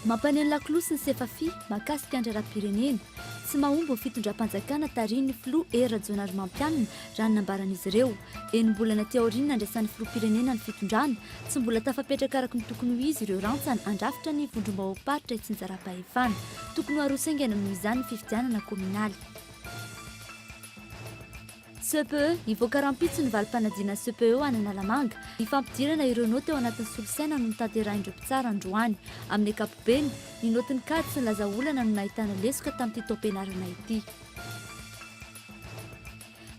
Mampaneno lakolosy ny Sefafi mahakasika ny raharaham-pirenena. Tsy mahomby ny fitondram-panjakana tarihin'ny filoha Hery Rajaonarimampianina raha ny nambaran'izy ireo. Enim-bolana aty aorian'ny nandraisan'ny filoham-pirenena ny fitondrana, tsy mbola tafapetraka araka ny tokony ho izy ireo rantsana handrafitra ny vondrom-bahoam-paritra itsinjaram-pahefana. Tokony ho aroso haingana noho izany ny fifidianana kaominaly. CPE, Hivoaka rahampitso ny valim-panadinana CPE ho any Analamanga. Ny fampidirana ireo naoty ao anatin'ny solosaina no notanterahin'ireo mpitsara androany. Amin'ny ankapobeny, ny naotin'ny kajy sy ny laza olana no nahitana lesoka tamin'ity taom-pianarana ity.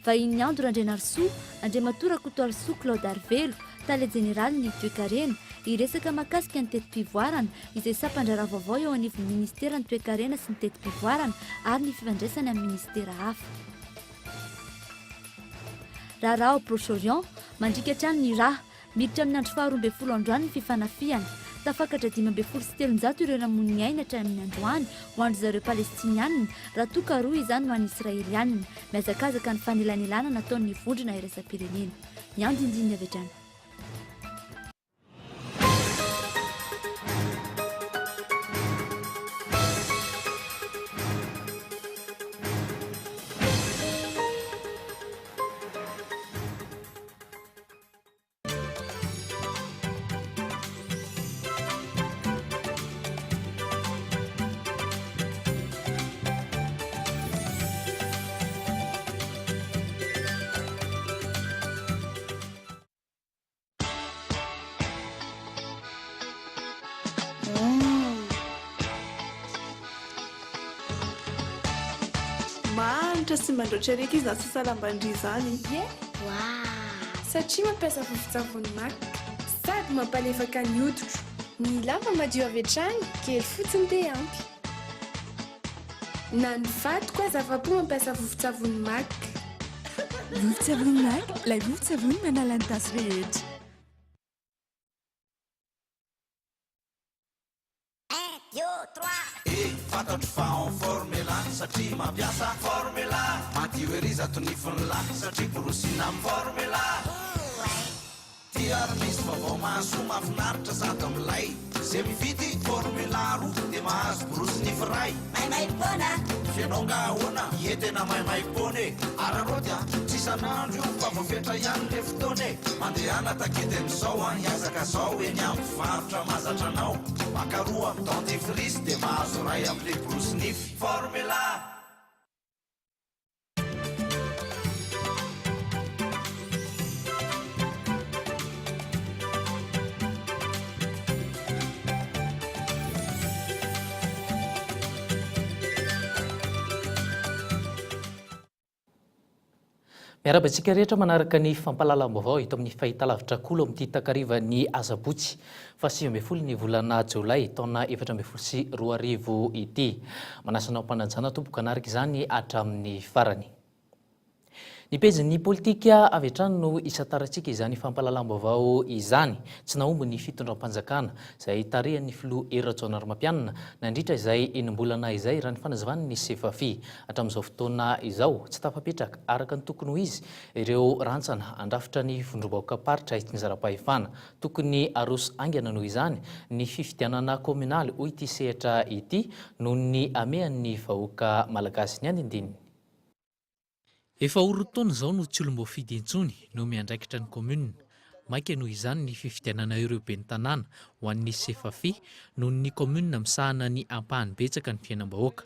Vahinin'ny Ando Randrianarisoa, Andriamatoa Rakotoarisoa Claude Arivelo, Tale Jeneralin'ny Toekarena, hiresaka mahakasika ny teti-pivoarana, izay sampan-draharaha vaovao eo anivon'ny Ministeran'ny Toekarena sy ny Teti-pivoarana ary ny fifandraisany amin'ny Ministera hafa. Raharaha ao Proche-Orient, mandriaka hatrany ny rà. Miditra amin'ny andro faha 12 androany ny fifanafihana. Tafakatra 315 ireo namoy ny ainy hatramin'ny androany ho an-dry zareo Palestiniana, raha toa ka roa izany ho an'ny Israeliana. Mihazakazaka ny fanelanelanana ataon'ny vondrona iraisam-pirenena. Ny andindininy avy hatrany. Manitra sy mandroatra ery akia izany sasalam-bandria izany. Ie! Satria mampiasa vovon-tsavony Mac. Sady mampalefaka ny hoditro. Ny lamba madio avy hatrany, kely fotsiny dia ampy. Na ny vadiko aza afa-po mampiasa vovon-tsavony Mac. Vovon-tsavony Mac, ilay vovon-tsavony manala ny tasy rehetra. Un, deux, trois. E, fantatro fa en forme elah satria mampiasa formula. Madio ery zato nifin'lah satria borosina am formula. Ty ary misy vaovao mahasoa mahafinaritra sady milay. Ze mividy formula roa de mahazo borosy nify ray. Maimaimpoana. F'ianao nga ahoana? Ie tena maimaimpoana e! Araraoty a! Tsy isan'andro io fa voafetra ihany le fotoana e! Mandehana takedy amin'izao an, hiazaka zao eny amin'ny mpivarotra mahazatra anao. Maka roa amin'ny dentifrice de mahazo iray amin'le borosy nify. Formula! Miarahaba antsika rehetra manaraka ny fampahalalam-baovao eto amin'ny fahitalavitra Kolo amin'ity takarivan'ny asabotsy faha 19 ny volana jolay taona 2014 ity. Manasa anao am-panajana tompoko hanaraka izany hatramin'ny farany. Ny pejin'ny politika avy hatrany no isantarantsika izany fampahalalam-baovao izany. Tsy nahomby ny fitondram-panjakana, izay tarihan'ny filoha Hery Rajaonarimampianina, nandritra izay enim-bolana izay, raha ny fanazavan'ny Sefafi. Hatramin'izao fotoana izao, tsy tafapetraka araka ny tokony ho izy ireo rantsana handrafitra ny vondrom-bahoakam-paritra itsinjaram-pahefana. Tokony haroso haingana noho izany ny fifidianana kaominaly, hoy ity sehatra ity, noho ny hamehan'ny vahoaka malagasy. Ny andinindininy. Efa ho roa taona izao no tsy olom-boafidy intsony no miandraikitra ny kaominina. Maika noho izany ny fifidianana ireo ben'ny tanàna ho an'ny Sefafi noho ny kaominina misahana ny ampahany betsaka ny fiainam-bahoaka.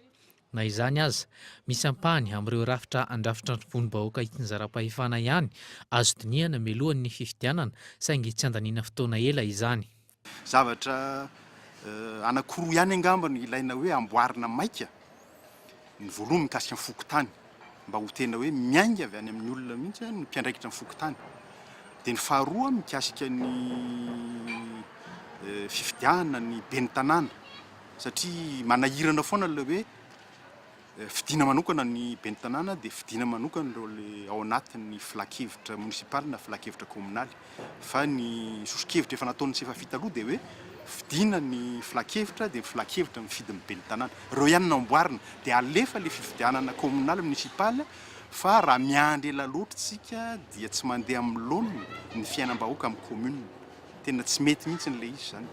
Na izany aza, misy ampahany amin'ireo rafitra handrafitra ny vonom-bahoaka itsinjaram-pahefana ihany azo dinihana mialohan'ny fifidianana saingy tsy andaniana fotoana ela izany. Zavatra anankiroa ihany angamba no ilaina hoe amboarina maika, ny voalohany mikasika ny fokontany, mba ho tena hoe miainga avy any amin'ny olona mihitsy ny mpiandraikitra ny fokontany. Dia ny faharoa mikasika ny fifidianana ny ben'ny tanàna, satria manahirana foana ilay hoe Fidiana manokana ny ben'ny tanàna dia fidiana manokana ireo le ao anatin'ny filankevitra monisipaly na filankevitra kaominaly fa ny soso-kevitra efa nataon'ny Sefafi taloha dia hoe fidiana ny filankevitra dia ny filankevitra mifidy ny ben'ny tanàna. Ireo ihany no amboarina dia alefa le fifidianana kaominaly monisipaly fa raha miandry ela loatra isika dia tsy mandeha amin'ny laoniny ny fiainam-bahoaka amin'ny commune. Tena tsy mety mihitsy ilay izy izany.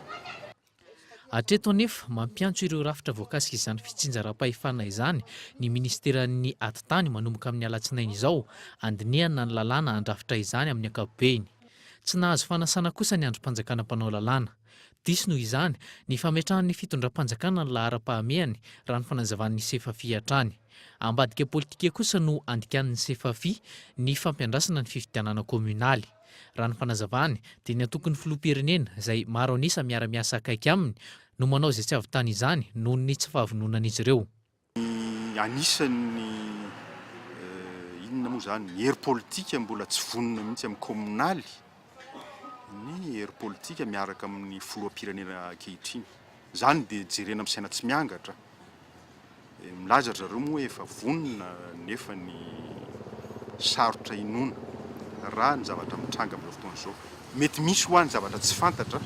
Hatreto anefa, mampiantso ireo rafitra voakasika izany fitsinjaram-pahefana izany ny minisiteran'ny Atitany manomboka amin'ny alatsinainy izao, handinihana ny lalàna handrafitra izany amin'ny ankapobeny. Tsy nahazo fanasana kosa ny andrim-panjakana mpanao lalàna. Diso noho izany ny fametrahan'ny fitondram-panjakana ny laharam-pahamehany, raha ny fanazavan'ny Sefafi hatrany. Ambadika politika kosa no andikan'ny Sefafi ny fampiandrasana ny fifidianana kaominaly. Raha ny fanazavany dia ny antokon'ny filoham-pirenena, izay maro an'isa miara-miasa akaiky aminy, no manao izay tsy hahavitany izany noho ny tsy fahavononan'izy ireo. Ny anisan'ny inona moa izany, ny hery politika mbola tsy vonona mihitsy amin'ny kaominaly ny hery politika miaraka amin'ny filoham-pirenena ankehitriny. Izany dia jerena amin'ny saina tsy miangatra. Milaza ry zareo moa hoe efa vonona nefa ny sarotra inoana raha ny zavatra mitranga amin'izao fotoana izao. Mety misy hoa ny zavatra tsy fantatra.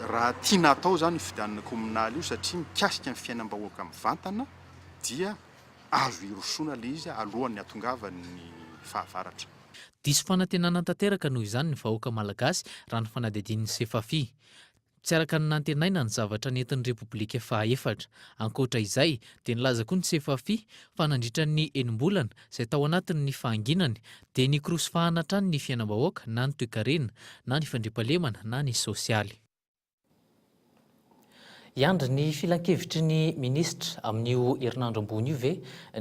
Raha tiana hatao izany io fifidianana kaominaly io satria mikasika ny fiainam-bahoaka mivantana dia azo hirosoana ilay izy alohan'ny hatongavan'ny fahavaratra. Diso fanantenana tanteraka noho izany ny vahoaka malagasy raha ny fanadihadian'ny Sefafi. Tsy araka ny nantenaina ny zavatra nentin'ny Repoblika fahaefatra. Ankoatra izay, dia nilaza koa ny Sefafi fa nandritra ny enim-bolana, izay tao anatin'ny fahanginany, dia nikorosy fahana hatrany ny fiainam-bahoaka na ny toekarena, na ny fandriampahalemana na ny sosialy. Hiandry ny filankevitry ny minisitra amin'io herinandro ambony io ve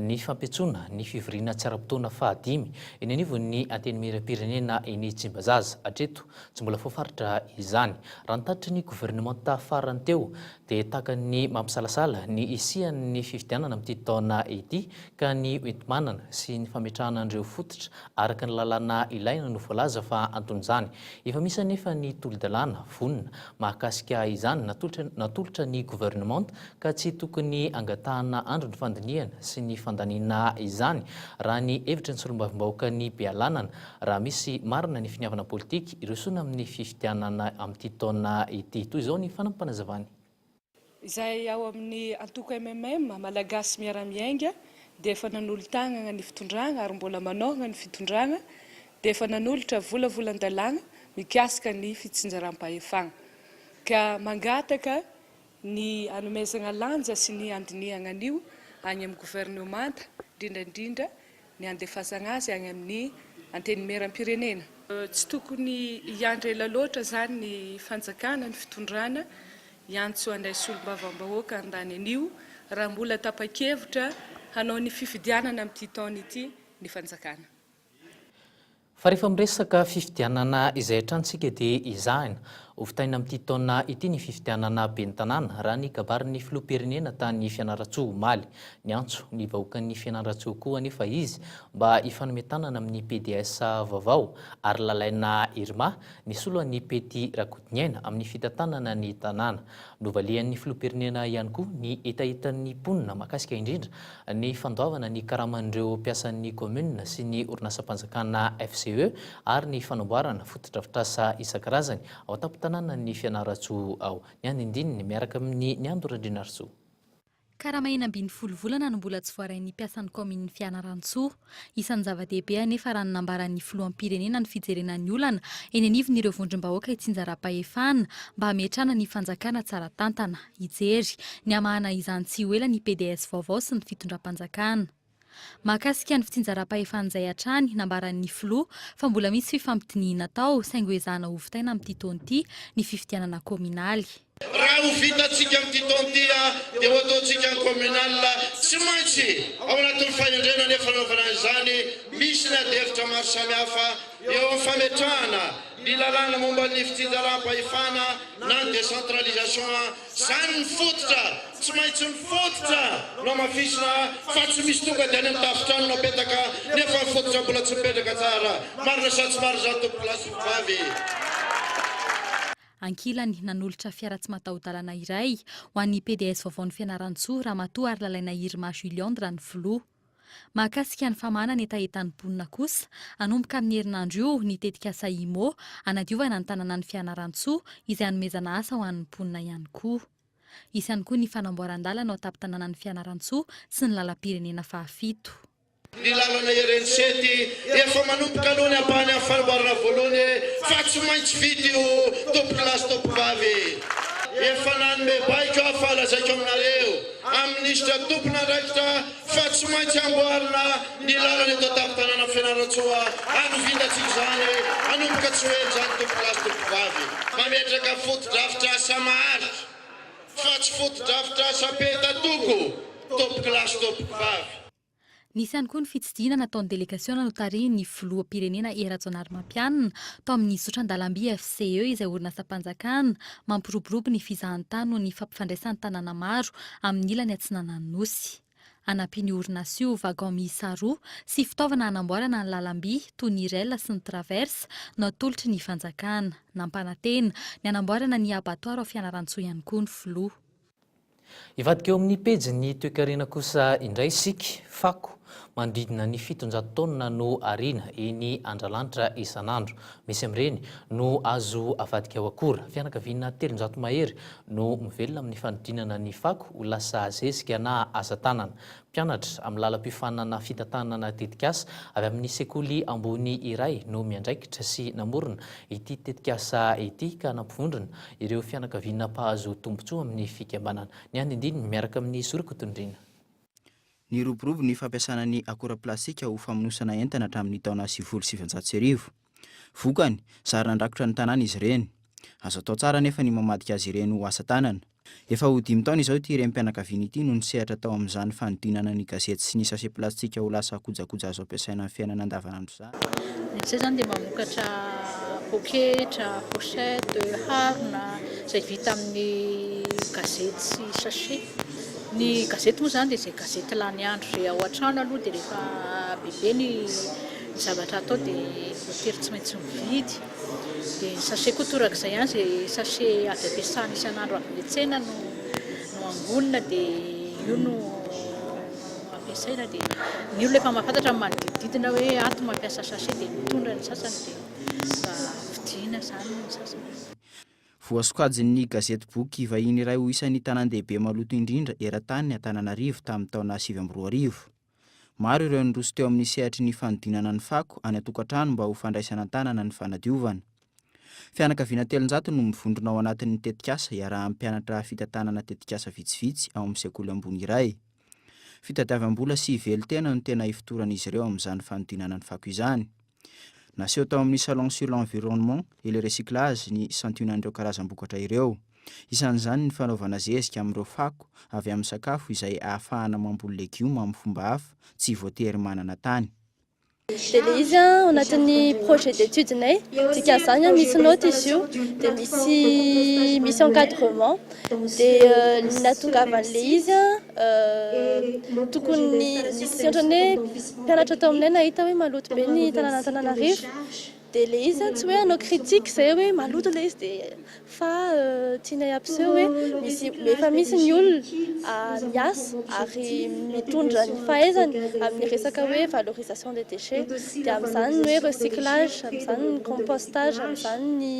ny fampiantsoana ny fivoriana tsy ara-potoana fahadimy eny anivon'ny Antenimierampirenena eny Tsimbazaza? Hatreto, Tsy mbola voafaritra izany. Raha ny tatitry ny governemanta farany teo dia takan'ny mampisalasala ny hisian'ny fifidianana amin'ity taona ity ka ny hoenti-manana sy ny fametrahana an'ireo fototra araka ny lalàna ilaina no voalaza fa anton'izany. Efa misy anefa ny tolo-dalàna vonona mahakasika izany natolotra natolotra ny governemanta ka tsy tokony angatahana andro ny fandinihana sy ny fandaniana izany raha ny hevitry ny solombavambahoakan'i Bealanana Raha misy marina ny finiavana politika hirosoana amin'ny fifidianana amin'ity taona ity. Toy izao ny fanampim-panazavany. Izay ao amin'ny antoko mmm, Malagasy Miara-Miainga, dia efa nanolo-tagnana ny fitondragna ary mbola manohagna ny fitondragna dia efa nanolotra volavolan-dalàgna mikasika ny fitsinjaram-pahefagna. Ka mangataka ny hanomezagna lanja sy ny handinihagna an'io agny amin'ny governemanta, indrindra indrindra ny handefasagna azy agny amin'ny Antenimierampirenena. Tsy tokony hiandry ela loatra izany ny fanjakana, ny fitondrana, hiantso anay solombavambahoaka handany an'io raha mbola tapa-kevitra hanao ny fifidianana amin'ity taona ity ny fanjakana. Fa rehefa miresaka fifidianana izay hatrany isika dia ezahina hovitaina amin'ity taona ity ny fifidianana ben'ny tanàna, raha ny kabarin'ny filoham-pirenena tany Fianarantsoa omaly. Niantso ny vahoakan'i Fianarantsoa koa anefa izy mba hifanome tanana amin'ny pds vaovao ary Lalaina Irma nisolo an'i Pety Rakotoniaina amin'ny fitantanana ny tanàna. Novalian'ny filoham-pirenena ihany koa ny hetahetan'ny mponina mahakasika indrindra ny fandoavana ny karaman'ireo mpiasan'ny kaominina sy ny orinasam-panjakana FCE ary ny fanamboarana fotodrafitrasa isan-karazany ao an-tampon-tanànan'i Fianarantsoa ao. Ny andindininy miaraka amin'i Niando Randrianarisoa. Karama 16 volana no mbola tsy voarain'ny mpiasan'ny kaominin'i Fianarantsoa. Isan'ny zava-dehibe anefa raha ny nambaran'ny filoham-pirenena ny fijerena ny olana eny anivon'ireo vondrom-bahoaka itsinjaram-pahefana mba hametrahana ny fanjakana tsara tantana. Hijery ny hamahana izany tsy ho ela ny pds vaovao sy ny fitondram-panjakana. Mahakasika ny fitsinjaram-pahefana izay hatrany, nambaran'ny filoha fa mbola misy fifampidinihina atao saingy hoezahana hovitaina amin'ity taona ity ny fifidianana kaominaly. Raha ho vitantsika amin'ity taona ity dia ho ataontsika ny communal, tsy maintsy ao anatin'ny fahendrena ny fanaovana an'izany, misy ny adihevitra maro samihafa eo amin'ny fametrahana ny lalàna momba ny fitsinjaram-pahefana na ny décentralisation, izany ny fototra, tsy maintsy ny fototra no hamafisina fa tsy misy tonga dia any amin'ny tafontrano no apetaka nefa ny fototra mbola tsy mipetraka tsara, marina sa tsy marina izany tompokolahy sy tompokovavy? Ankilany, nanolotra fiara tsy mataho-dalana iray ho an'ny pds vaovaon'i Fianarantsoa, Ramatoa Harilalaina Irma Juliandre ny filoha. Mahakasika ny famahana ny hetahetan'ny mponina kosa, hanomboka amin'ny herinandro io ny tetikasa IMO hanadiovana ny tanànan'i Fianarantsoa izay hanomezana asa ho an'ny mponina ihany koa. Hisy ihany koa ny fanamboaran-dalana ao an-tampon-tanànan'i Fianarantsoa sy ny lalam-pirenena fahafito. Ny lalana Erenchety efa manomboka aloha ny ampahany amin'ny fanamboarana voalohany fa tsy maintsy vita io tompokolahy sy tompokovavy. Efa nanome baiko aho fa lazaiko aminareo, amin'ny minisitra tompon'andraikitra fa tsy maintsy amboarina ny lalana eto an-tampon-tanàna Fianarantsoa ary ho vitantsika izany hanomboka tsy ho ela izany tompokolahy sy tompokovavy. Mametraka fotodrafitrasa maharitra fa tsy fotodrafitrasa petatoko tompokolahy sy tompokovavy. Nisy ihany koa ny fitsidihina nataon'ny delegasiona notarihin'ny filoham-pirenena Hery Rajaonarimampianina tao amin'ny zotran-dalamby FCE izay orinasam-panjakana mampiroborobo ny fizahantany noho ny fampifandraisany tanàna maro amin'ny ilany atsinanan'ny Nosy. Hanampian'io orinasa io wagon miisa roa sy fitaovana hanamboarana ny lalamby toy ny rail sy ny traverse no atolotry ny fanjakana. Nampanantena ny hanamboarana ny abattoir ao Fianarantsoa ihany koa ny filoha. Hivadika eo amin'ny pejin'ny toekarena kosa indray isika, fako manodidina ny 700 taonina no ariana eny Andralanitra isan'andro. Misy amin'ireny no azo avadika ho akora. Fianakaviana 300 mahery no mivelona amin'ny fanodinana ny fako ho lasa zezika na asa tanana. Mpianatra amin'ny lalam-piofanana fitantanana tetikasa avy amin'ny sekoly ambony iray no miandraikitra sy namorona ity tetikasa ity ka nampivondrona ireo fianakaviana mpahazo tombontsoa amin'ny fikambanana. Ny andindininy miaraka amin'i Zo Rakotondriana. Niroborobo ny fampiasana ny akora plastika ho famonosana entana hatramin'ny taona 1990. Vokany, zary nandrakotra ny tanàna izy ireny. Azo atao tsara anefa ny mamadika azy ireny ho asa tanana. Efa ho dimy taona izao ity renim-pianakaviana ity no nisehatra tao amin'izany fanodinana ny gazety sy ny sachet plastika ho lasa kojakoja azo ampiasaina amin'ny fiainana andavanandro izany. Ny antsay izany dia mamokatra poketra, pochette, harona izay vita amin'ny gazety sy sachet. Ny gazety moa izany dia izay gazety lany andro izay ao an-trano aloha dia rehefa bebe ny zavatra atao dia voatery tsy maintsy mividy. Dia ny sachet koa torak'izay ihany, izay sachet avy ampiasana isan'andro avy any an-tsena no no angonina dia io no ampiasaina. Dia ny olona efa mahafantatra ny manodidididina hoe ato mampiasa sachet dia mitondra ny sasany dia mba vidiana izany ny sasany. Voasokajin'ny gazety boky vahiny iray ho isan'ny tanàn-dehibe maloto indrindra eran-tany Antananarivo tamin'ny taona 2009. Maro ireo niroso teo amin'ny sehatry ny fanodinana ny fako any an-tokantrano mba ho fandraisana an-tanana ny fanadiovana. Fianakaviana 300 no mivondrona ao anatin'ny tetikasa iarahan'ny mpianatra fitantanana tetikasa vitsivitsy ao amin'ny sekoly ambony iray. Fitadiavam-bola sy velon-tena no tena ifotoran'izy ireo amin'izany fanodinana ny fako izany. Naseho tao amin'ny Salon sur l'environnement et le recyclage ny santionan'ireo karazam-bokatra ireo. Isan'izany ny fanaovana zezika amin'ireo fako avy amin'ny sakafo izay ahafahana mamboly legioma amin'ny fomba hafa, tsy voatery manana tany. Dia ilay izy ao anatin'ny projet d'étude-nay, dikan'izany misy note izy io, dia misy misy encadrement. Dia ny nahatongavan'ilay izy tokony nisy ohatran'ny hoe mpianatra tao aminay nahita hoe maloto be ny tanàn'Antananarivo dia ilay izy tsy hoe hanao critique izay hoe maloto ilay izy dia fa tianay hampiseho hoe misy efa misy ny olona miasa ary mitondra ny fahaizany amin'ny resaka hoe valorisation des déchets dia amin'izany ny hoe recyclage, amin'izany ny compostage, amin'izany ny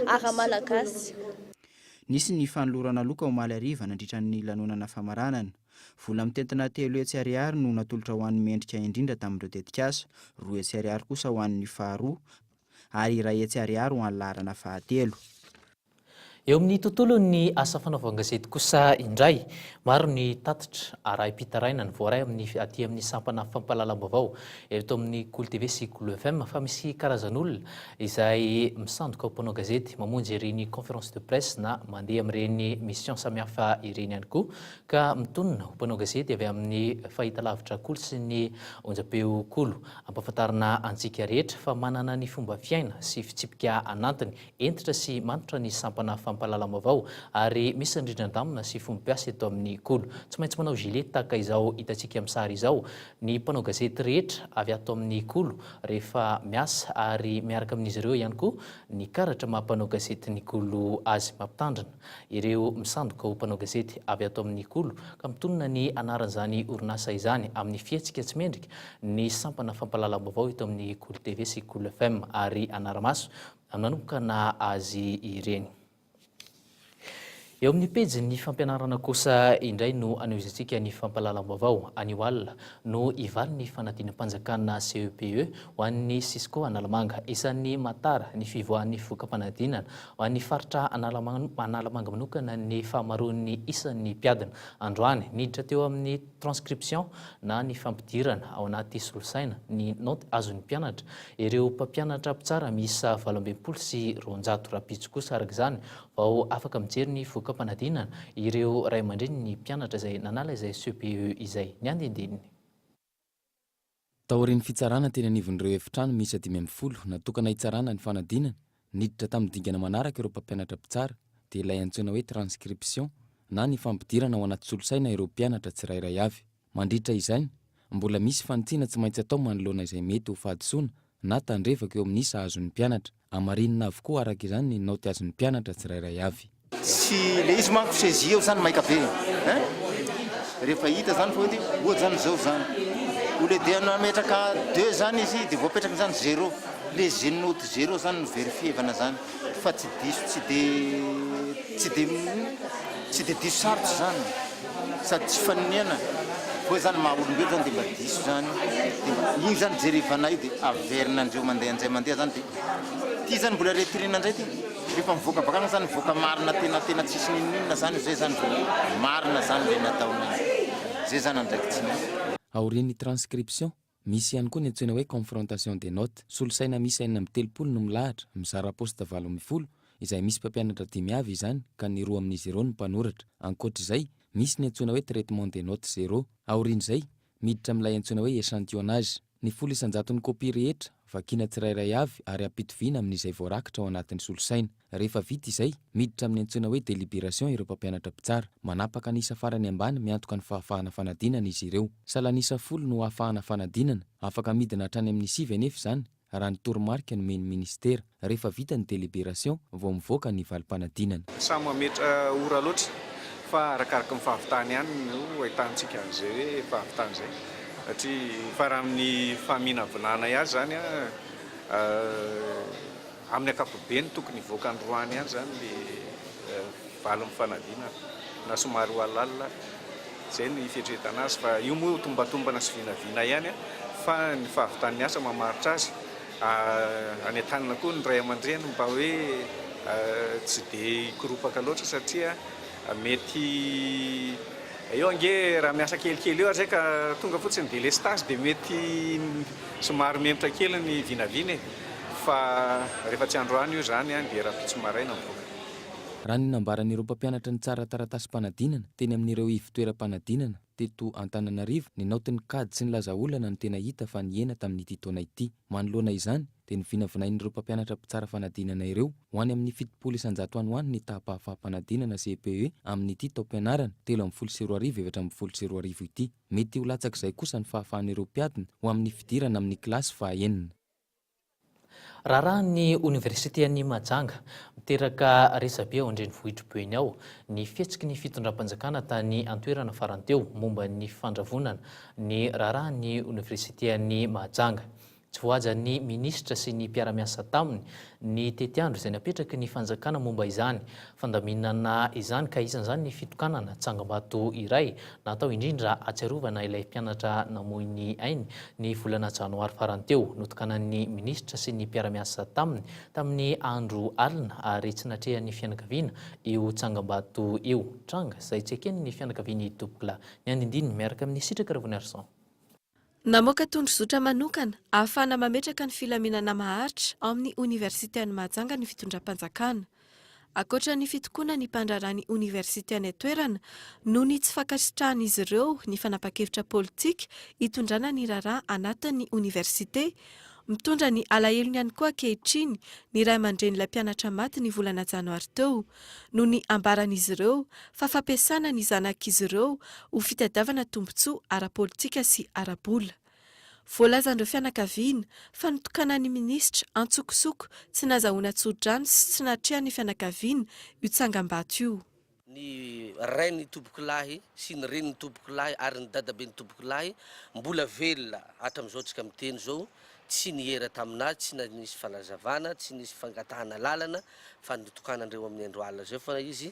art malagasy. Nisy ny fanolorana loka omaly hariva nandritra ny lanonana famaranana. Vola mitentina 300 ariary no natolotra ho an'ny mendrika indrindra tamin'ireo tetikasa, 200 ariary kosa ho an'ny faharoa ary 100 ariary ho an'ny laharana fahatelo. Eo amin'ny tontolon'ny asa fanaovan-gazety kosa indray, maro ny tatitra arahim-pitarainana voaray amin'ny aty amin'ny sampana fampahalalam-baovao eto amin'ny Kolo TV sy Kolo FM fa misy karazan'olona izay misandoka ho mpanao gazety, mamonjy ireny conférence de presse na mandeha amin'ireny mission samihafa ireny ihany koa ka mitonona ho mpanao gazety avy amin'ny fahitalavitra Kolo sy ny onjam-peo Kolo. Ampahafantarina antsika rehetra fa manana ny fomba fiaina sy fitsipika anatiny hentitra sy matotra ny sampana fampahalalam-baovao ary misy ny rindran-damina sy fomba-piasa eto amin'ny Kolo. Tsy maintsy manao gilet tahaka izao hitantsika amin'ny sary izao ny mpanao gazety rehetra avy ato amin'ny Kolo rehefa miasa ary miaraka amin'izy ireo ihany koa ny karatra maha mpanao gazety ny Kolo azy. Mampitandrina ireo misandoka ho mpanao gazety avy ato amin'ny Kolo ka mitonona ny anaran'izany orinasa izany amin'ny fihetsika tsy mendrika ny sampana fampahalalam-baovao eto amin'ny Kolo TV sy Kolo FM ary hanara-maso nanomboka na azy ireny. Eo amin'ny pejin'ny fampianarana kosa indray no anohizantsika ny fampahalalam-baovao. Anio alina no hivaly ny fanadinam-panjakana CEPE ho an'ny Cisco Analamanga. Isan'ny mahatara ny fivoahan'ny voka-panadinana ho an'ny faritra Analamanga manokana ny fahamaroan'ny isan'ny mpiadina. Androany, niditra teo amin'ny transcription na ny fampidirana ao anaty solosaina ny naoty azon'ny mpianatra ireo mpampianatra mpitsara miisa 268. Rahampitso kosa araka izany vao afaka mijery ny voka-panadinana ireo ray aman-drenin'ny mpianatra izay nanala izay CPE izay. Ny andinindininy. Taorian'ny fitsarana teny anivon'ireo efitrano miisa 15 natokana hitsarana ny fanadinana, niditra tamin'ny dingana manaraka ireo mpampianatra mpitsara, dia ilay antsoina hoe transcription na ny fampidirana ao anaty solosaina ireo mpianatra tsirairay avy. Mandritra izany, mbola misy fanitsiana tsy maintsy atao manoloana izay mety ho fahadisoana na tandrevaka eo amin'ny isa azon'ny mpianatra. Hamarinina avokoa araka izany ny naoty azon'ny mpianatra tsirairay avy. Tsy le izy manko saisie eo zany maika be hein! Rehefa hita zany fa hoe ohatra zany zao zany au lieu de nametraka deux zany izy de voapetraka zany zéro, le ze note zéro zany no verifievana zany fa tsy diso tsy de tsy de tsy de diso sarotra zany sady tsy faniniana hoe zany maha olombelo zany de mba diso zany de mba igny zany jerevana io de averina ndreo mandeha ndray mandeha zany de ty zany mbola retirena ndray ty. Rehefa mivoaka bakany zany mivoaka marina tena tena tsisy ninoninona zany zay zany vao marina zany le nataonay zay zany andraikitsinay. Aorian'ny transcription, misy ihany koa ny antsoina hoe confrontation des notes. Solosaina miisa 36 no milahatra, mizara poste 18, izay misy mpampianatra dimy avy izany ka ny roa amin'izy ireo no mpanoratra. Ankoatra izay, misy ny antsoina hoe traitement des notes zéro. Aorian'izay, miditra amin'ilay antsoina hoe échantillonnage. Ny 10 isan-jaton'ny kopia rehetra, vakiana tsirairay avy ary ampitoviana amin'izay voarakitra ao anatin'ny solosaina. Rehefa vita izay, miditra amin'ny antsoina hoe délibération ireo mpampianatra mpitsara. Manapaka ny isa farany ambany miantoka ny fahafahana fanadinana izy ireo. Salan'isa 10 no ahafahana fanadinana, afaka midina hatrany amin'ny sivy anefa izany raha ny toromarika nomen'ny minisitera. Rehefa vita ny délibération vao mivoaka ny valim-panadinana. Samy mametra ora loatra fa arakaraky ny fahavitany ihany no ahitantsika an'izay hoe fahavitany izay satria fa raha amin'ny faminavinanay azy izany amin'ny ankapobeny tokony hivoaka androany ihany izany le valin'ny fanadinana na somary ho alalina ary. Izay no ifetretana azy fa io moa tombatombana sy vinavina ihany fa ny fahavitan'ny asa mamaritra azy. Anentanina koa ny ray aman-dreny mba hoe tsy dia hikoropaka loatra satria mety eo ange raha miasa kelikely eo ary zay ka tonga fotsiny délestage dia mety somary mihemotra kely ny vinavina e! Fa rehefa tsy androany io izany dia rahampitso maraina mivoaka. Raha ny nambaran'ireo mpampianatra nitsara taratasim-panadinana teny amin'ireo ivon-toeram-panadinana teto Antananarivo, ny naotin'ny kajy sy ny laza olana no tena hita fa nihena tamin'ity taona ity. Manoloana izany, dia novinavinain'ireo mpampianatra mpitsara fanadinana ireo ho any amin'ny 70% any ho any ny taham-pahafaham-panadinana CEPE amin'ity taom-pianarana 2013 2014 ity. Mety ho latsak'izay kosa ny fahafahan'ireo mpiadina ho amin'ny fidirana amin'ny kilasy fahaenina. Raharahan'ny oniversitean'i Mahajanga, miteraka resabe ao an-drenivohitr'i Boeny ao ny fihetsiky ny fitondram-panjakana tany an-toerana farany teo momba ny fandravonana ny raharahan'ny oniversitean'i Mahajanga. Tsy voahajan'ny minisitra sy ny mpiara-miasa taminy ny tetiandro izay napetraky ny fanjakana momba izany fandaminana izany ka isan'izany ny fitokanana tsangambato iray natao indrindra hahatsiarovana ilay mpianatra namoy ny ainy ny volana janoary farany teo. Notokanan'ny minisitra sy ny mpiara-miasa taminy tamin'ny andro alina ary tsy natrehan'ny fianakaviana io tsangambato io. Tranga izay tsy eken'ny fianakavian'i Tompokolahy. Ny andindininy miaraka amin'i Sitraka Ravoniarison. Namoaka tondrozotra manokana ahafahana mametraka ny filaminana maharitra ao amin'ny oniversite an'i Mahajanga ny fitondram-panjakana. Ankoatra ny fitokonan'ny mpandraharaha ny oniversite any an-toerana noho ny tsy fankasitrahan'izy ireo ny fanapan-kevitra politika hitondrana ny raharaha anatin'ny oniversite, mitondra ny alahelony ihany koa ankehitriny ny ray aman-drenin'ilay mpianatra maty ny volana janoary teo noho ny ambaran'izy ireo fa fampiasana ny zanak'izy ireo ho fitadiavana tombontsoa ara-politika sy ara-bola. Voalazan'ireo fianakaviana fa notokanan'ny minisitra antsokosoko tsy nazahoana tso-drano sy tsy natrehan'ny fianakaviana io tsangambato io. Ny rain'ny tompokolahy sy ny renin'ny tompokolahy ary ny dadaben'ny tompokolahy mbola velona hatramin'izao tsika miteny izao, tsy niera tamin'azy, tsy nanisy fanazavana, tsy nisy fangatahana lalana fa notokanandreo amin'ny andro alina izay foana izy.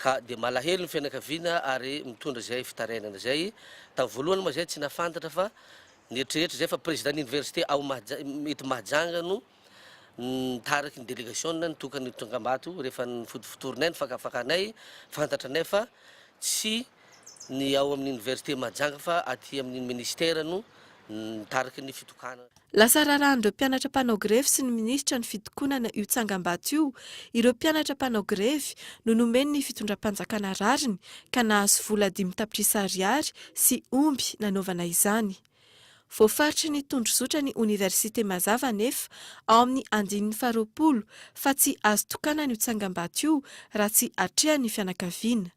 Ka dia malahelo ny fianakaviana ary mitondra izay fitarainana izay. Tamin'ny voalohany moa izay tsy nahafantatra fa nieritreritra izay fa président-n'ny université ao Mahaja, eto Mahajanga no nitariky ny délégation nitokana io tsangambato io. Rehefa nifotofotorinay ny fakafakanay, fantatranay fa tsy ny ao amin'ny université Mahajanga fa aty amin'ny ministère no nitariky ny fitokanana. Lasa raharahan'ireo mpianatra mpanao grevy sy ny minisitra ny fitokonana io tsangambato io. Ireo mpianatra mpanao grevy no nomen'ny fitondram-panjakana rariny ka nahazo vola 5 tapitrisa ariary sy omby nanaovana izany. Voafaritry ny tondrozotra ny oniversite mazava anefa ao amin'ny andininy faharoapolo fa tsy azo tokanana io tsangambato io raha tsy atrehan'ny fianakaviana.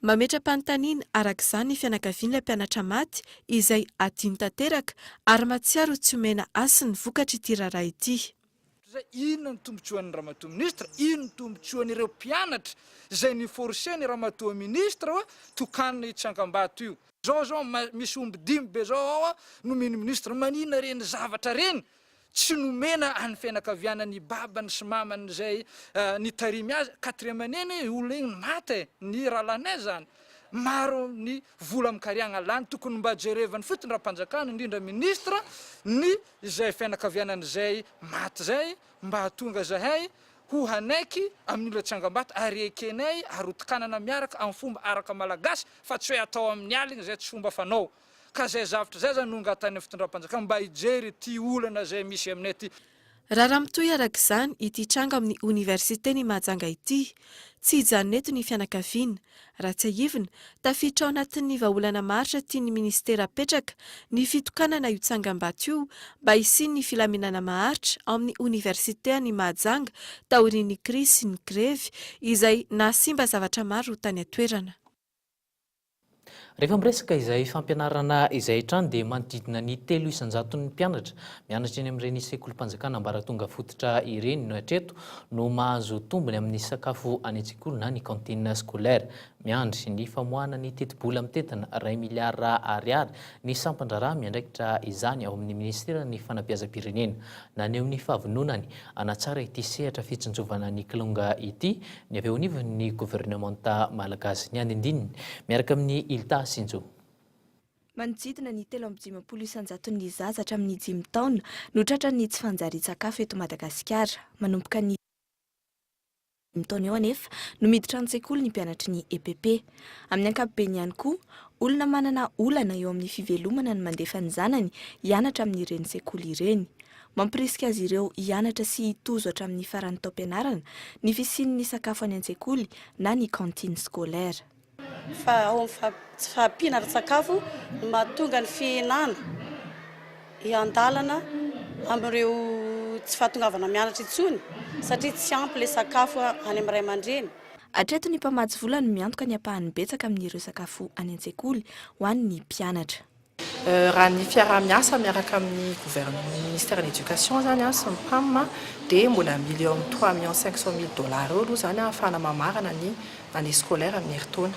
Mametra-panontaniana araka izany ny fianakavian'ilay mpianatra maty izay adino tanteraka ary mahatsiaro ho tsy omena hasiny vokatr'ity raharaha ity. Izay inona ny tombotsoan'ny ramatoa ministra, inona ny tombotsoan'ireo mpianatra izay ni-forcer ny ramatoa ministra hoe tokanina io tsangambato io. Zao zao misy omby dimy be zao ao an nomen'ny ministra, maninona ireny zavatra ireny tsy nomena an'ny fianakaviana ny babany sy mamany izay nitarimy azy, quatrième année anie olona igny maty e, ny rahalahinay zany, maro ny vola amikariagna lany, tokony mba jerevan'ny fitondram-panjakana indrindra ministra ny izay fianakavianan'izay maty zay mba hahatonga zahay ho hanaiky amin'ny olona tsangambato ary ekenay ary ho tokanana miaraka amin'ny fomba araka malagasy fa tsy hoe atao amin'ny aligny izay tsy fomba fanao ka izay zavtra izay zany no angatahin'ny fitondram-panjakana mba hijery ity olana izay misy aminay ity. Raharaha mitohy araka izany ity tranga amin'ny oniversiten' i Mahajanga ity. Tsy hijanona eto ny fianakaviana. Raha tsiahivina, tafiditra ao anatin'ny vahaolana maharitra tian'ny minisitera apetraka ny fitokanana io tsangambato io mba hisian'ny filaminana maharitra ao amin'ny oniversitean' i Mahajanga taorian'ny krizy sy ny grevy izay nahasimba zavatra maro tany an-toerana. Rehefa miresaka izay fampianarana izay hatrany dia manodidina ny 3 isan-jaton'ny mpianatra mianatra eny amin'ireny sekolim-panjakana ambaratonga fototra ireny no hatreto no mahazo tombony amin'ny sakafo any an-tsekoly na ny cantine scolaire. Miandry ny famoahana ny tetibola mitentina iray miliara ariary ny sampan-draharaha miandraikitra izany ao amin'ny minisiteran'ny fanabeazam-pirenena. Naneho ny fahavononany hanatsara ity sehatra fitsinjovana ny kilonga ity ny avy eo anivon'ny governemanta malagasy. Ny andindininy miaraka amin'i Ilta Sinjo. Manodidina ny 53 isan-jaton'ny zaza hatramin'ny dimy taona no tratran'ny tsy fanjarian-tsakafo eto Madagasikara. Manomboka ny dimy taona eo anefa no miditra an-tsekoly ny mpianatry ny EPP. Amin'ny ankapobeny ihany koa, olona manana olana eo amin'ny fivelomana no mandefa ny zanany hianatra amin'ireny sekoly ireny. Mampirisika azy ireo hianatra sy hitozo hatramin'ny faran'ny taom-pianarana ny fisian'ny sakafo any an-tsekoly na ny cantine scolaire. Fa ao amin'ny tsy fahampiana ara-tsakafo no mahatonga ny fihenana hiandalana amin'ireo tsy fahatongavana mianatra intsony satria tsy ampy ilay sakafo any amin'ny ray aman-dreny. Hatreto ny mpamatsy vola no miantoka ny ampahany betsaka amin'ireo sakafo any an-tsekoly ho an'ny mpianatra. Raha ny fiaraha-miasa miaraka amin'ny gouvernement, ministère ny éducation izany sy ny PAM dia mbola mila eo amin'ny trois millions cinq cent mille dollars eo aloha izany ahafahana mamarana ny année scolaire amin'ny herintaona.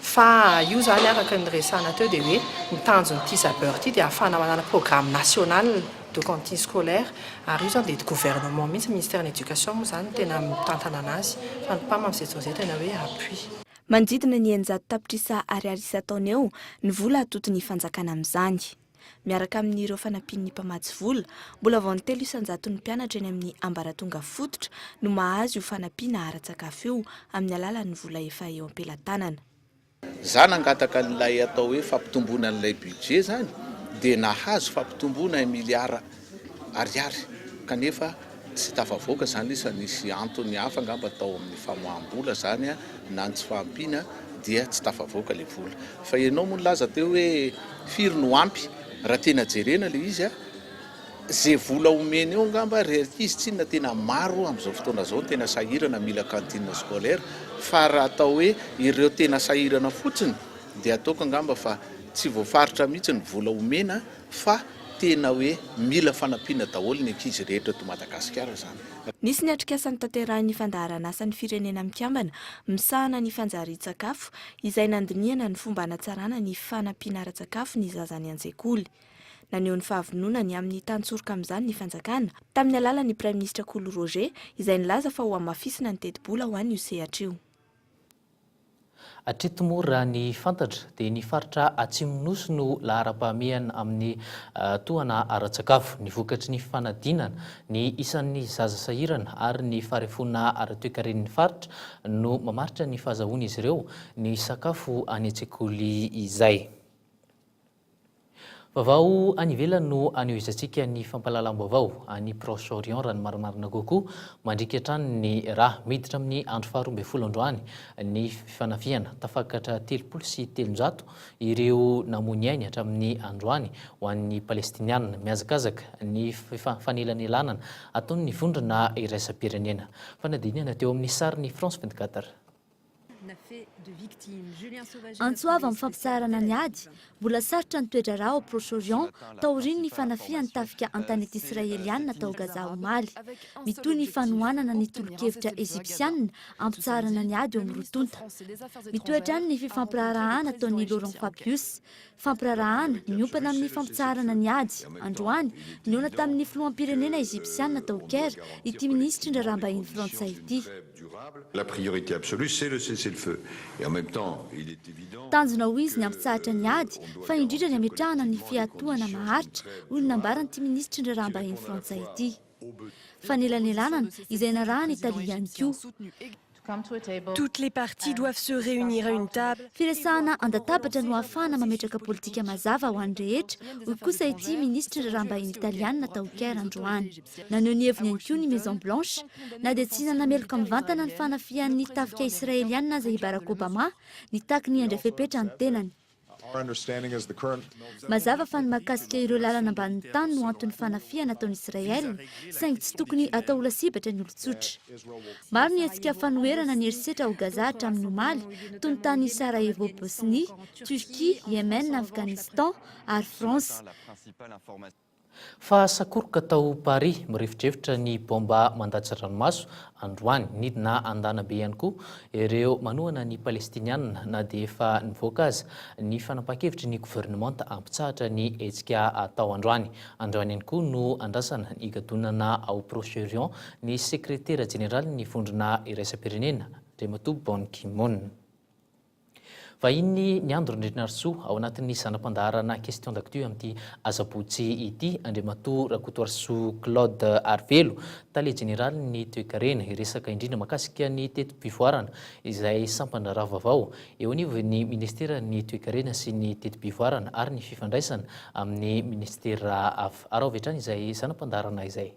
Fa io izany araka ny niresahana teo dia hoe ny tanjon'ity Zabeur ity dia ahafahana manana programme national de cantine scolaire ary io izany dia gouvernement mihitsy, ministère ny éducation moa izany no tena mitantana an'azy fa ny PAM amin'izay fotoana izay tena hoe appui. Manodidina ny 600 tapitrisa ariary isan-taona eo ny vola atoton'ny fanjakana amin'izany. Miaraka amin'ireo fanampian'ny mpamatsy vola, mbola vao ny 3 isan-jaton'ny mpianatra eny amin'ny ambaratonga fototra no mahazo io fanampiana ara-tsakafo io amin'ny alalan'ny vola efa eo am-pelatanana. Za nangataka an'ilay atao hoe fampitomboana an'ilay budget zany dia nahazo fampitomboana un milliard ariary kanefa Tsy tafavoaka izany ilay izy fa nisy antony hafa angamba tao amin'ny famoaham-bola izany na ny tsy fahampiana dia tsy tafavoaka ilay vola. Fa ianao moa nilaza teo hoe firy no ampy, raha tena jerena ilay izy izay vola omena eo angamba ry ankizy tsinona tena maro amin'izao fotoana izao no tena sahirana mila cantine scolaire fa raha atao hoe ireo tena sahirana fotsiny dia ataoko angamba fa tsy voafaritra mihitsy ny vola omena fa tena hoe mila fanampiana daholo ny ankizy rehetra eto Madagasikara izany. Nisy ny atrikasa notanterahin'ny fandaharan'asan'ny Firenena Mikambana misahana ny fanjarian-tsakafo izay nandinihana ny fomba hanatsarana ny fanampiana ara-tsakafo ny zaza any an-tsekoly. Naneho ny fahavononany amin'ny tantsoroka amin'izany ny fanjakana, tamin'ny alalan'ny Praiminisitra Kolo Roger izay nilaza fa hohamafisina ny tetibola ho an'io sehatra io. Hatreto moa raha ny fantatra dia ny faritra Atsimon'ny Nosy no laharam-pahamehana amin'ny tohana ara-tsakafo. Ny vokatry ny fanadinana, ny isan'ny zaza sahirana ary ny faharefoana ara-toekaren'ny faritra no mamaritra ny fahazahoan'izy ireo ny sakafo any an-tsekoly izay. Vaovao any ivelany no anohizantsika ny fampahalalam-baovao any Proche Orient raha ny marimarina kokoa. Mandriaka hatrany ny rà. Miditra amin'ny andro faha-12 androany ny fifanafihana. Tafakatra 330 ireo namoy ny ainy hatramin'ny androany ho an'ny Palestiniana. Mihazakazaka ny fanelanelanana ataon'ny vondrona iraisam-pirenena. Fanadinihana teo amin'ny sarin'ny France 24. Antso avo amin'ny fampitsaharana ny ady, mbola sarotra ny toe-draharaha ao Proche-Orient taorian'ny fanafihan'ny tafika an-tanety Israeliana tao Gaza omaly. Mitohy ny fanohanana ny tolo-kevitra Egypsiana hampitsaharana ny ady eo amin'ny roa tonta. Mitohy hatrany ny fifampiraharahana ataon'i Laurent Fabius, Fampiraharahana miompana amin'ny fampitsaharana ny ady, androany, nihaona tamin'ny filoham-pirenena Egypsiana tao Caire ity minisitry ny raharaham-bahiny frantsay ity. Tanjona hoy izy ny hampitsahatra ny ady fa indrindra ny hametrahana ny fiatohana maharitra, hoy ny nambaran'ity minisitry ny raharaham-bahiny frantsay ity. Fanelanelanana izay narahan'i Italia ihany koa. Toutes les parties doivent se réunir à une table. Firesahana an-databatra no ahafahana mametraka politika mazava ho an'ny rehetra, hoy kosa ity minisitry ny raharaham-bahiny italianina tao Caire androany. Naneho ny heviny ihany koa ny Maison Blanche, na dia tsy nanameloka mivantana ny fanafihan'ny tafika israelianina aza i Barack Obama, nitaky ny handray fepetra ny tenany. Mazava fa ny mahakasika ireo lalana ambanin'ny tany no anton'ny fanafihana ataon'i Israel, saingy tsy tokony hatao ho lasibatra ny olon-tsotra. Maro ny hetsika fanoherana ny herisetra ao Gaza hatramin'ny omaly, toy ny tany Sarajevo Bosnia, Turquie, Yemen, Afghanistan ary France. Fa sakoroka tao Paris, mirefodrefotra ny baomba mandatsa-dranomaso androany. Nidina an-danabe ihany koa ireo manohana ny Palestiniana na dia efa nivoaka aza ny fanapahan-kevitry ny governemanta hampitsahatra ny hetsika atao androany. Androany ihany koa no andrasana ny higadonana ao Proche-Orient ny sekretera jeneralin'ny Vondrona Iraisam-pirenena, Andriamatoa Ban Ki-moon. Vahiny ny Andro Randrianarisoa ao anatin'ny zana-pandaharana Question d'actu amin'ity asabotsy ity, Andriamatoa Rakotoarisoa Claude Arivelo, Tale Jeneralin'ny Toekarena, hiresaka indrindra mahakasika ny teti-pivoarana izay sampan-draharaha vaovao eo anivon'ny Ministeran'ny Toekarena sy ny Teti-pivoarana ary ny fifandraisana amin'ny Ministera hafa. Araho avy hatrany izay zana-pandaharana izay.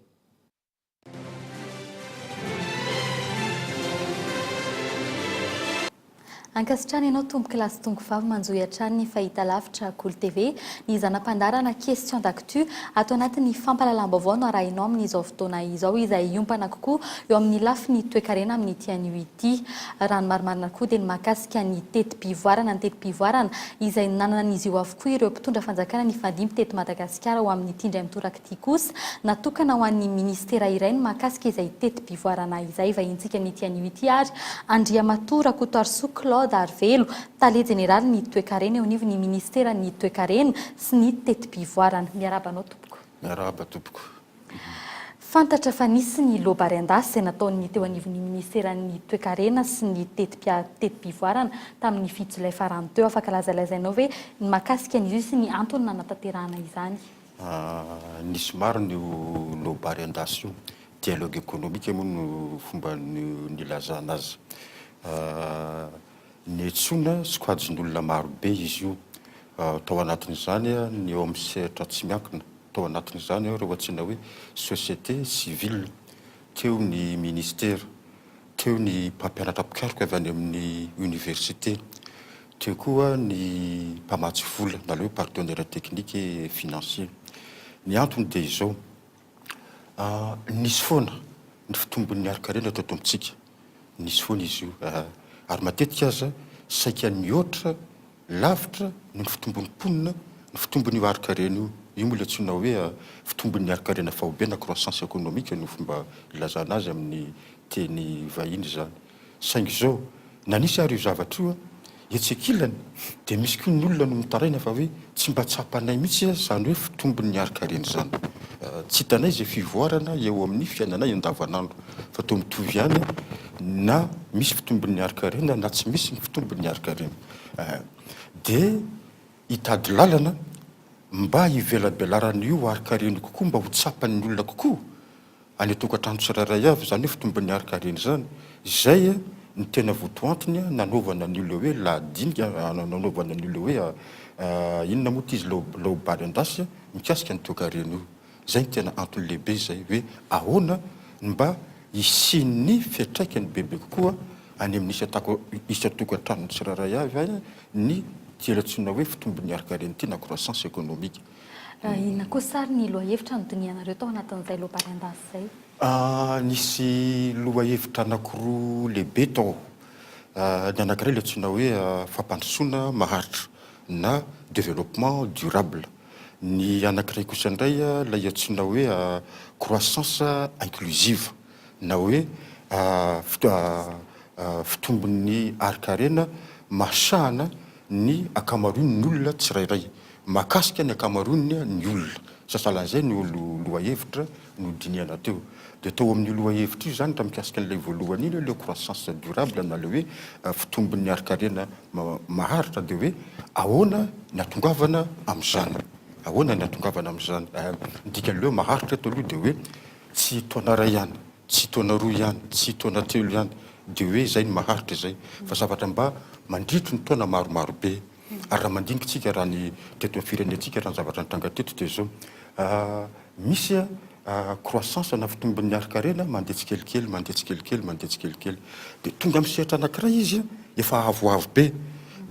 Ankasitrahana ianao tompoko lahy sy tompoko vavy manjohy hatrany ny fahitalavitra Kolo TV. Ny zana-pandaharana Question d'actu ato anatin'ny fampahalalam-baovao no arahinao amin'izao fotoana izao izay hiompana kokoa eo amin'ny lafiny toekarena amin'ity anio ity. Raha ny marimarina koa dia ny mahakasika ny teti-pivoarana ny teti-pivoarana izay nananan'izy io avokoa ireo mpitondra fanjakana nifandimby teto Madagasikara ho amin'ity indray mitoraka Ity kosa, natokana ho an'ny minisitera iray ny mahakasika izay teti-pivoarana izay. Vahintsika amin'ity anio ity ary Andriamatoa Rakotoarisoa Claude Arivelo, Tale Jeneralin'ny Toekarena eo anivon'ny Minisiteran'ny Toekarena sy ny Teti-pivoarana. Miarahaba anao tompoko. Miarahaba tompoko. Fantatra fa nisy ny loabary an-dasy izay nataon'ny teo anivon'ny Minisiteran'ny Toekarena sy ny Teti-pivoarana tamin'ny fito jolay farany teo. Afaka lazalazainao ve ny mahakasika an'izy io sy ny antony nanatanterahana izany? Nisy marina io loabary an-dasy io. Dialogue économique moa no fomba nilazana azy. Niantsoana sokajin'olona maro be izy io. Tao anatin'izany ny eo amin'ny sehatra tsy miankina, tao anatin'izany ireo antsoina hoe société civile, teo ny ministera, teo ny mpampianatra mpikaroka avy any amin'ny université, Teo koa ny mpamatsy vola na ilay hoe partenaire technique et financier. Ny antony dia izao, nisy foana ny fitombon'ny harin-karena teto amintsika, nisy foana izy io ary matetika aza saika nihoatra lavitra noho ny fitombon'ny mponina ny fitombon'io harin-karena io. Io moa ilay antsoina hoe fitombon'ny harin-karena faobe na croissance économique no fomba ilazana azy amin'ny teny vahiny izany. Saingy izao, na nisy ary io zavatra io, etsy ankilany dia misy koa ny olona no mitaraina fa hoe tsy mba tsapanay mihitsy izany hoe fitombon'ny harin-karena izany. Tsy hitanay izay fivoarana eo amin'ny fiainanay andavanandro fa toa mitovy ihany. na misy fitombon'ny harin-karena na tsy misy ny fitombon'ny harin-karena. Dia hitady lalana mba hivelabelaran'io harin-karena io kokoa mba ho tsapan'ny olona kokoa any an-tokantrano tsirairay avy izany hoe fitombon'ny harin-karena izany. Izay no tena votoantony nanaovana an'io ilay hoe lahadinika, nanaovana an'io ilay hoe inona moa ity izy laobary an-dasy mikasika ny toekarena io. Izay no tena antony lehibe izay hoe ahoana no mba hisian'ny fiantraikany bebe kokoa any amin'ny isan-tokantranon'ny tsirairay avy ny ity antsoina hoe fitombon'ny harin-karena ity na croissance économique. Inona kosa ary ny lohahevitra nodinihanareo tao anatin'izay loabary an-dasy izay? Nisy lohahevitra anankiroa lehibe tao. Ny anankiray ilay antsoina hoe fampandrosoana maharitra na développement durable. Ny anankiray kosa indray ilay antsoina hoe croissance inclusive na hoe fitombon'ny harin-karena mahasahana ny ankamaroan'ny olona tsirairay, mahakasika ny ankamaroan'ny ny olona. Sahalan'izay no lohahevitra nodinihana teo. Dia tao amin'io lohahevitra io izany raha mikasika an'ilay voalohany iny hoe ilay croissance durable na ilay hoe fitombon'ny harin-karena maharitra dia hoe ahoana ny hatongavana amin'izany? Ahoana ny hatongavana amin'izany? Ny dikan'ilay hoe maharitra eto aloha dia hoe tsy taona iray ihany, tsy taona roa ihany, tsy taona telo ihany dia hoe izay no maharitra izay fa zavatra mba mandritry ny taona maromaro be. Ary raha mandinika isika raha ny teto amin'ny firenentsika raha ny zavatra nitranga teto dia izao, misy croissance na fitombon'ny harin-karena mandeha tsikelikely, mandeha tsikelikely, mandeha tsikelikely. Dia tonga amin'ny sehatra anankiray izy efa avoavo be,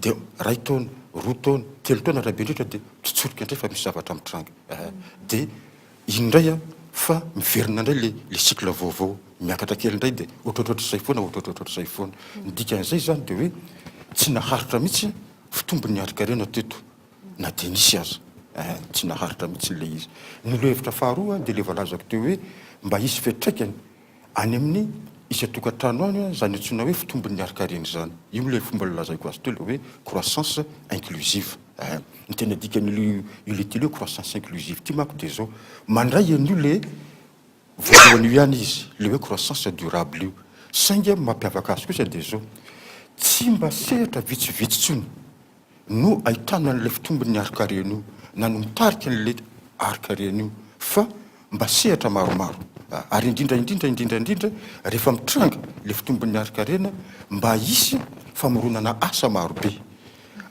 dia iray taona, roa taona, telo taona raha be indrindra dia tsotsorika indray fa misy zavatra mitranga. Dia iny indray fa miverina indray ilay ilay cycle vaovao, miakatra kely indray dia ohatrohatrohatr'izay foana, ohatrohatrohatr'izay foana. Ny dikan'izay izany dia hoe tsy naharitra mihitsy fitombon'ny harin-karena teto. na dia nisy aza. Eh, tsy naharitra mihitsy ilay izy. Ny lohahevitra faharoa dia ilay voalazako teo hoe mba hisy fiantraikany any amin'ny isan-tokantrano any izany antsoina hoe fitombon'ny harin-karena izany. Io ilay fomba nolazaiko azy teo ilay hoe croissance inclusive. Eh, ny tena dikan'io io ity hoe croissance inclusive ity manko dia izao, mandray an'io ilay voalohany io ihany izy, ilay hoe croissance durable io. Saingy mampiavaka azy kosa dia izao, tsy mba sehatra vitsivitsy intsony no ahitana an'ilay fitombon'ny harin-karena io na no mitarika an'ilay harin-karena io fa mba sehatra maromaro ary indrindra indrindra indrindra indrindra rehefa mitranga ilay fitombon'ny harin-karena mba hisy famoronana asa marobe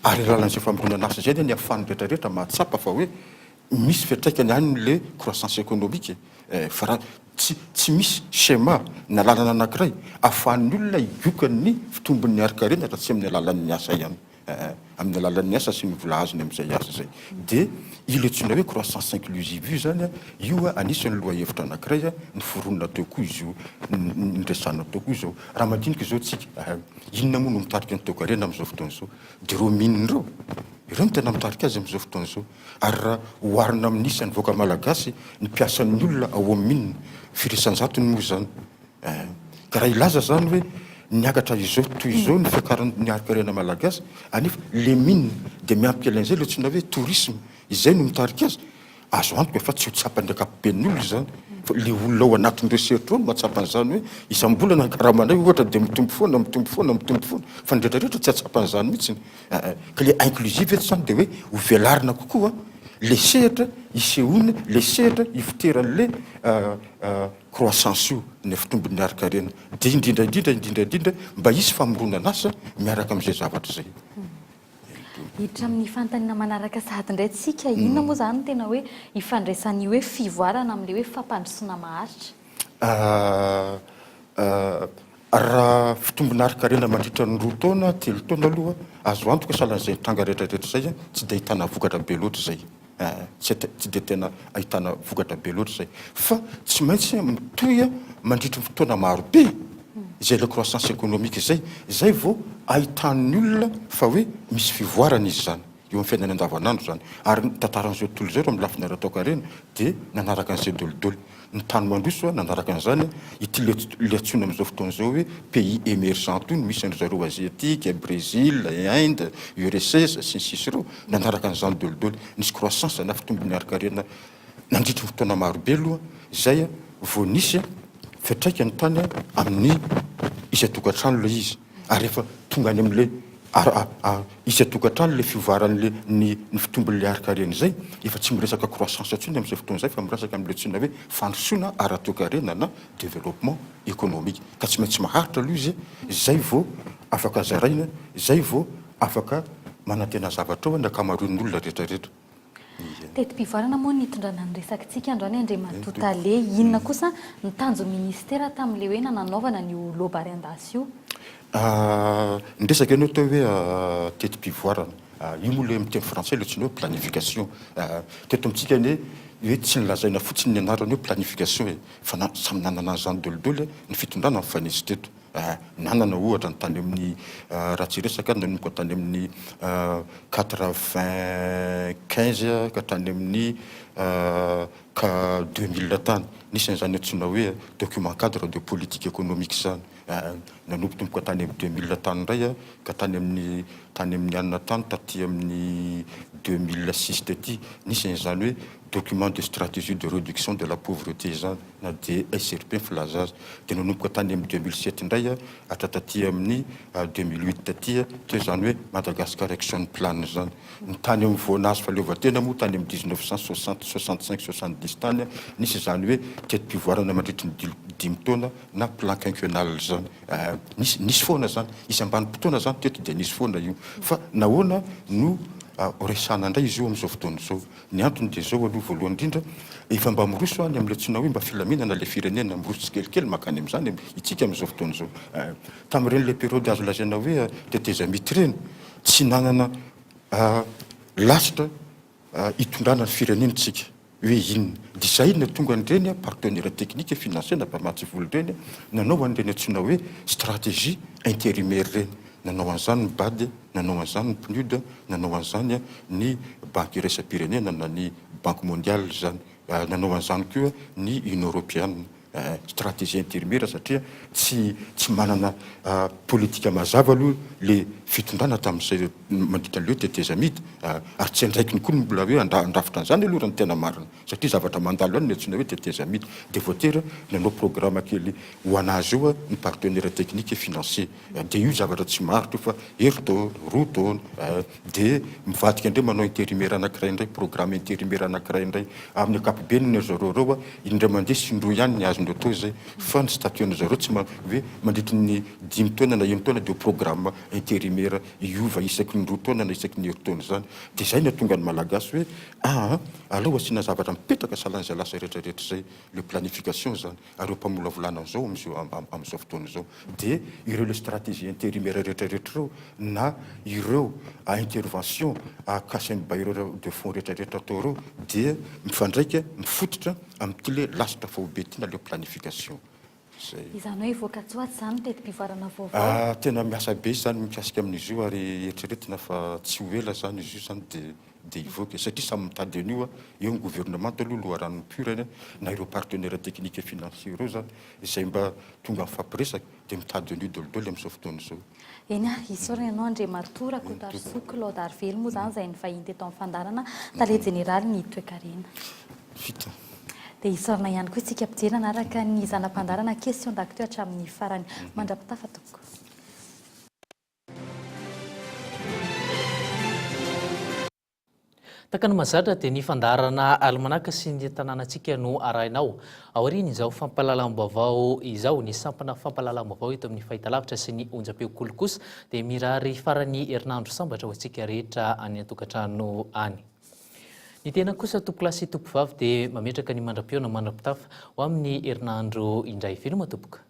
ary alalan'izay famoronana asa izay anie ny ahafahan'ny rehetra rehetra mahatsapa fa hoe misy fiantraikany any le croissance économique e, fa raha tsy tsy misy schéma na lalana anankiray ahafahan'ny olona higoka ny fitombon'ny harin-karena raha tsy amin'ny alalan'ny asa ihany eh, amin'ny alalan'ny asa sy ny vola azony amin'izay asa izay. Dia io antsoina hoe croissance inclusive io izany, io anisan'ny lohahevitra anankiray noforonina teo koa izy io, niresahana teo koa izao. Raha mandinika izao tsika, inona moa no mitarika ny toekarena amin'izao fotoana izao? Dia ireo mines ireo, ireo no tena mitarika azy amin'izao fotoana izao. Ary raha oharina amin'ny isan'ny vahoaka malagasy, ny mpiasan'ny olona ao amin'ny mine, firy isan-jatony moa izany? Eh. Ka raha hilaza izany hoe niakatra izao toy izao ny fiakaran'ny harin-karena malagasy, anefa le mine dia miampy kely an'izay ilay antsoina hoe tourisme, izay no mitarika azy, Azo antoka fa tsy ho tsapan'ny ankapoben'ny olona izany, fa ilay olona ao anatin'ireo sehatra ireo no mahatsapa an'izany hoe isam-bolana ny karamanay ohatra dia mitombo foana, mitombo foana, mitombo foana, fa ny rehetra rehetra tsy hahatsapa an'izany mihitsy. Aa, ka ilay inclusive eto izany dia hoe ho velarina kokoa ilay sehatra isehoana, ilay sehatra ifoteran'ilay croissance io, ny fitombon'ny harin-karena. Dia indrindra indrindra, indrindra indrindra mba hisy famoronan'asa miaraka amin'izay zavatra izay. Hiditra amin'ny fanontaniana manaraka sahady indray tsika, inona moa izany no tena hoe ifandraisan'ny hoe fivoarana amin'ilay hoe fampandrosoana maharitra? Raha fitombona harin-karena mandritra ny roa taona, telo taona aloha, azo antoka sahalan'izay nitranga rehetra rehetra izay, tsy dia ahitana vokatra be loatra izay. Tsy tsy dia tena ahitana vokatra be loatra izay. Fa tsy maintsy mitohy mandritry ny fotoana maro be izay ilay croissance économique izay, izay vao ahitan'ny olona fa hoe misy fivoarana izy izany eo amin'ny fiainany andavanandro izany. Ary ny tantaran'izao tontolo izao raha amin'ny lafiny ara-toekarena dia nanaraka an'izay dolidoly. Ny tany mandroso nanaraka an'izany, ity le antsoina amin'izao fotoana izao hoe pays emergent io no misy an-dry zareo Aziatika, Brésil, Inde, URSS, sy ny sisa ireo, nanaraka an'izany dolidoly. Nisy croissance na fitombon'ny harin-karena nandritry ny fotoana marobe aloha izay vao nisy fiantraikany tany amin'ny. isan-tokantrano ilay izy ary rehefa tonga any amin'ilay isan-tokantrano ilay fivoaran'ilay ny ny fitombon'ilay harin-karena izay, efa tsy miresaka croissance intsony amin'izay fotoana izay fa miresaka amin'ilay antsoina hoe fandrosoana ara-toekarena na développement économique. Ka tsy maintsy maharitra aloha izy izay vao afaka zaraina, izay vao afaka manantena zavatra ao ny ankamaroan'ny olona rehetra rehetra. Teti-pivoarana moa no nitondrana ny resakitsika androany Andriamatoa Tale. Inona kosa ny tanjon'ny Minisitera tamin'ilay hoe nananaovana an'io loa-bary an-dasy io? Niresaka ianao teo hoe teti-pivoarana. Io moa ilay amin'ny teny frantsay ilay antsoina hoe planification. Teto amintsika anie hoe tsy nolazaina fotsiny ny anarany hoe planification e, fa samy nanana an'izany dolidoly ny fitondrana nifanesy teto. Nanana ohatra ny tany amin'ny raha tsy hiresaka nanomboka tany amin'ny 95 ka hatrany amin'ny ka 2000 tany. Nisy an'izany antsoina hoe document cadre de politique économique izany. Nanombotomboka tany amin'ny 2000 tany indray ka tany amin'ny tany amin'ny anona tany taty amin'ny 2006 taty. Nisy an'izany hoe document de stratégie de réduction de la pauvreté izany. na DSRP ny filaza azy, dia nanomboka tany amin'ny 2007 indray hatra taty amin'ny 2008 taty, teo izany hoe Madagascar Action Plan izany. Ny tany amin'ny vao nahazo fahaleovantena moa tany amin'ny 1960, 65, 70 tany, nisy izany hoe teti-pivoarana mandritry ny dimy taona na plan quinquennal izany. Nisy, nisy foana izany, isam-banim-potoana izany teto dia nisy foana io. Fa nahoana no resahana indray izy io amin'izao fotoana izao? Ny antony dia izao aloha voalohany indrindra, efa mba miroso any amin'ilay antsoina hoe mba filaminana ilay firenena, miroso tsikelikely mankany amin'izany itsika amin'izao fotoana izao. Tamin'ireny ilay période azo lazaina hoe tetezamita ireny, tsy nanana lasitra hitondrana ny firenena isika hoe inona. Dia izay no nahatonga an'ireny partenaires techniques, financiers na mpamatsy vola ireny nanao an'ireny antsoina hoe stratégie intérimaire ireny. Nanao an'izany ny Bad, nanao an'izany ny Pnud, nanao an'izany ny Banky iraisam-pirenena na ny Banque mondiale izany, nanao an'izany koa ny Union Europeana. Stratégie intérimaire satria tsy tsy manana politika mazava aloha le fitondrana tamin'izay mandritra an'ilay hoe tetezamita ary tsy andraikiny koa ny mbola hoe handrafitra an'izany aloha raha ny tena marina satria zavatra mandalo ihany ny antsoina hoe tetezamita dia voatery nanao programme kely ho an'azy eo ny partenaire technique et financier. Dia io zavatra tsy maharitra io fa herintaona, roa taona, dia mivadika indray manao intérimaire anankiray indray, programme intérimaire anankiray indray. Amin'ny ankapobeny ny ry zareo ireo, indray mandeha sy indroa ihany ny azony atao izay, fa ny statut-n'ny zareo tsy hoe mandritry ny dimy taona na enin-taona dia ho programme intérimaire hiova isaky ny roa taona na isaky ny herintaona izany. Dia izay no hahatonga ny Malagasy hoe aa aleo asiana zavatra mipetraka sahalan'izay lasa rehetra rehetra izay, le planification izany. ary eo am-pamolavolana an'izao amin'izao fotoana izao dia ireo le stratégie intérimaire rehetra rehetra ireo na ireo intervention casse ny bailleur de fonds rehetra rehetra atao ireo dia mifandraika mifototra amin'ity le lasitra faobe ity na le planification izay. Izany hoe hivoaka tsy ho atsy izany ny teti-pivoarana vaovao? Tena miasa be izany mikasika amin'izy io ary eritreretina fa tsy ho ela izany izy io izany dia dia hivoaka e, satria samy mitady an'io eo ny gouvernemanta aloha loharanon'ny pur-ny na ireo partenaires techniques et financiers ireo zany izay mba tonga mifampiresaka dia mitady an'io dolidoly amin'izao fotoana izao. Eny ary, isaorana ianao Andriamatoa Rakotarisoa Claude Arivelo moa izany izay nivahiny teto amin'ny fandaharana, Tale Jeneralin'ny Toekarena. Vita. Dia isaorana ihany koa isika mpijery nanaraka ny zana-pandaharana Question d'actu hatramin'ny farany. Mandra-pitafa tompoko. Tahaka ny mahazatra dia ny fandaharana Almanaka sy ny tanànantsika no arahinao. Aorian'izao fampahalalam-baovao izao, ny sampana fampahalalam-baovao eto amin'ny fahitalavitra sy ny onjam-peo Kolo kosa dia mirary faran'ny herinandro sambatra ho antsika rehetra any an-tokantrano any. Ny tena kosa tompokolahy sy tompovavy dia mametraka ny mandra-pihaona mandra-pitafa ho amin'ny herinandro indray. Veloma tompoko.